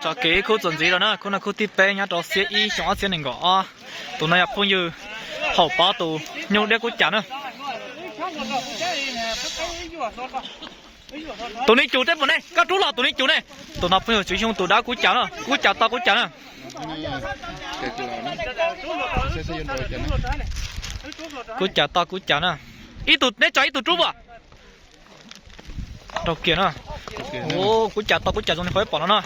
Txoj kev ib khub txuas ntxiv lawm na, khub no khub thib peb nyob rau xiab ib xyoo ob txhiab nees nkaum ob. Tus no yog phooj ywg Haum Pov tus nyuj dab kub cas na. Tus ni cus teb puas ne, koj rub los tus ni cus ne. Tus no phooj ywg Tswv Xyooj tus dab kub cas na, kub cas tau kub cas na. Kub cas tau kub cas na. Ib tug neb tso ib tug rub puas. Rau kiag na. Kub cas tau kub cas zoo li qhov peb pom no na.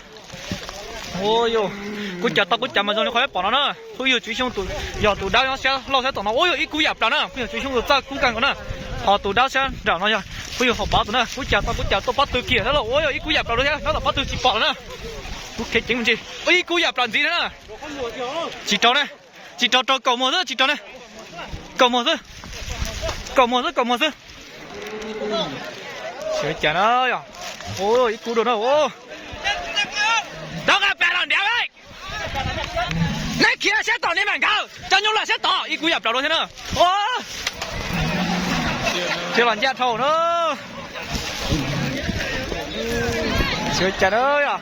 Kub cas tau kub cas mas zoo li qhov peb pom no na. Phooj ywg Tswv Xyooj tus, yog tus dab nyob sab laug sab tom no, ua yog ib kub yam plaws na. Phooj ywg Tswv Xyooj tus txawj kub kawg nkaus na. Ho tus dab sab nram no yog phooj ywg Haum Pov tus na. Kub cas tau kub cas tuaj pob tw kiag thiab los ua yog ib kub yam plaws thiab, nyob tom pob tw tsis pom lawm na. Kub khev ceev mus ntsis, ib kub yam plaws ntxiv thiab na. Tsis raug na, tsis raug, raug kaum muag xwb, tsis raug na. Kaum muag xwb, kaum muag xwb, kaum muag xwb. Sawv cas na yog, ib kub dua na. Rov qab plam los ntiav, neb khiav sab tom nej mam nkawd, cov nyuj lawm sab tom, ib kub yam plaws dua thiab na. Thiab los ncaj dhau na. Sawv cas na yog,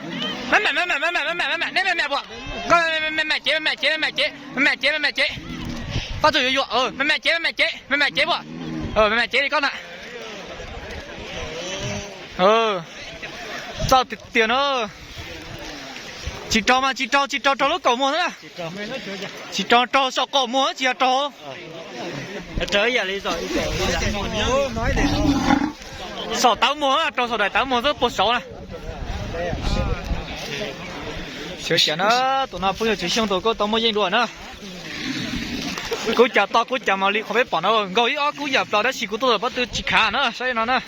maj mam, maj mam, maj mam, maj mam, maj mam, neb maj mam puas, koj maj mam cev, maj mam cev, maj mam cev, maj mam cev, maj mam cev. Pob tw yuav yuam, maj mam cev, maj mam cev, maj mam cev puas, maj mam cev li koj na. Txawj tiag tiag na. Tsis raug mas tsis raug, tsis raug raug lub kaum muag xwb na. Tsis raug raug saum kaum muag tsis yog raug. Saum tawv muag, raug saum daim tawv muag xwb puag saud na. Sawv cas na, tus no phooj ywg Tswv Xyooj tus kuj tau muaj yeej dua na. Kub cas tau kub cas mas li qhov peb pom no, nkaug ib ob kub yam plaws tab sis kuv tuaj tom pob tw tsis khav na, saib no na.